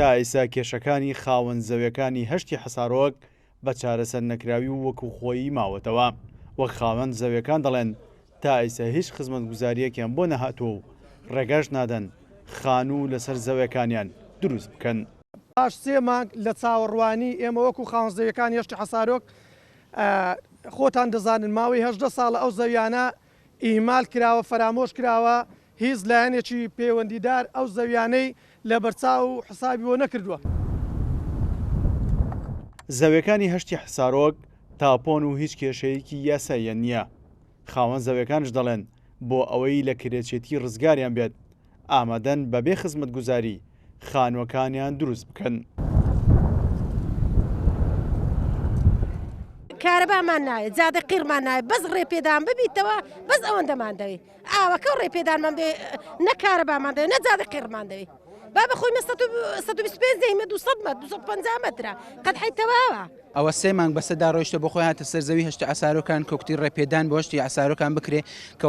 تا ئیستا کێشەکانی خاوەن زەویەکانی هەشتی حەسارۆک بە چارەسەر نەکراوی و وەکو خۆی ماوەتەوە. وەک خاوەن زەویەکان دەڵێن تا ئیستا هیچ خزمەتگوزارییەکیان بۆ نەهاتووە و ڕێگاش نادەن خانوو لەسەر زەویەکانیان دروست بکەن. پاش سێ مانگ لە چاوەڕوانی، ئێمە وەکو خاوەن زەویەکانی هەشتی حەسارۆک خۆتان دەزانن ماوەی 18 ساڵە ئەو زەویانە ئیهمال کراوە، فەرامۆش کراوە، هیچ لایەنێکی پەیوەندیدار ئەو زەویانەی لەبەرچاو و حسابی بۆ نەکردووە. زەویەکانی هەشتی حسارۆک تاپۆن و هیچ کێشەیەکی یاساییان نییە، خاوەن زەویەکانش دەڵێن بۆ ئەوەی لە کرێچێتی ڕزگاریان بێت ئامادەن بەبێ خزمەتگوزاری خانووەکانیان دروست بکەن. کارەبامان ناوێت جادە قیڕمان ناوێت بەس ڕێپێدان ببیتەوە بەس ئەوەندەمان دەوێت ئاوەکە و ڕێپێدانمان دەوێت نە کارەبامان دەوێت نە جادە قیڕمان دەوێت با بەخۆی مە 125 دەیمە 200 مە 250 مەترە قەدحەی تەواوە. ئەوە سێ مانگ بەسەدا ڕۆیشتە بۆ خۆی هاتە سەر زەوی هەشتی عەسارۆکان کۆکتی ڕێپێدان بۆ هەشتی عەسارۆکان بکرێ کە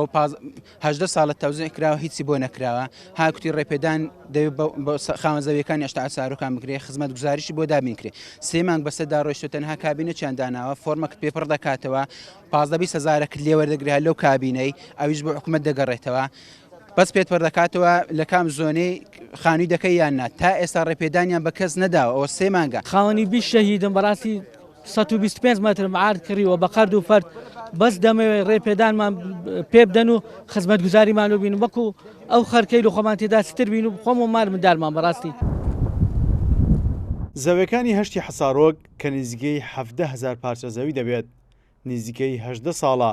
18 ساڵە تەوزیع کراوە هیچی بۆ نەکراوە هاکوتی ڕێپێدان دەوێت بۆ خاوەن زەویەکانی هەشتا عەسارۆکان بکرێ خزمەتگوزاریشی بۆ دابین کرێ سێ مانگ بەسەردا ڕۆیشتوە تەنها کابینەچیان داناوە فۆرمەکت پێ پڕ دەکاتەوە 15 20 هەزارەکت لێ وەردەگرێ لەو کابینەی ئەویش بۆ حکومەت دەگەڕێتەوە بەس پێت پڕ دەکاتەوە لە کام زۆنەی خانووی دەکەی یان نا تا ئێستا ڕێپێدانیان بە کەس نەداوە ئەوە سێ مانگە. خاوەنی 20 شەهیدم بەڕاستی 125 مەترم عارد کڕیوە بە قەرد و فەرد بەس دەمەوێت ڕێ پێدانمان پێ بدەن و خزمەتگوزاریمان ببین وەکو ئەو خەرکەی لە خۆمان تێدا ستر بین و خۆم و مال مندالمان بەڕاستی. زەویەکانی هەشتی حەسارۆک کە نزیکەی 17 هەزار پارچە زەوی دەبێت، نزیکەی 18 ساڵە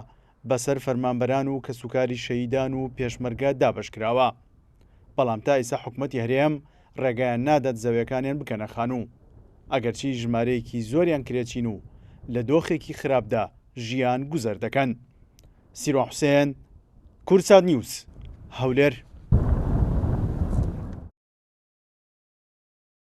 بەسەر فەرمانبەران و کەسوکاری شەهیدان و پێشمەرگە دابەشکراوە، بەڵام تا ئیستا حکومەتی هەرێم ڕێگایان نادات زەویەکانیان بکەنە خانوو، ئەگەرچی ژمارەیەکی زۆریان کرێچین و لە دۆخێکی خراپدا ژیان گوزەر دەکەن. سیروان حوسێن، کوردسات نیوز، هەولێر.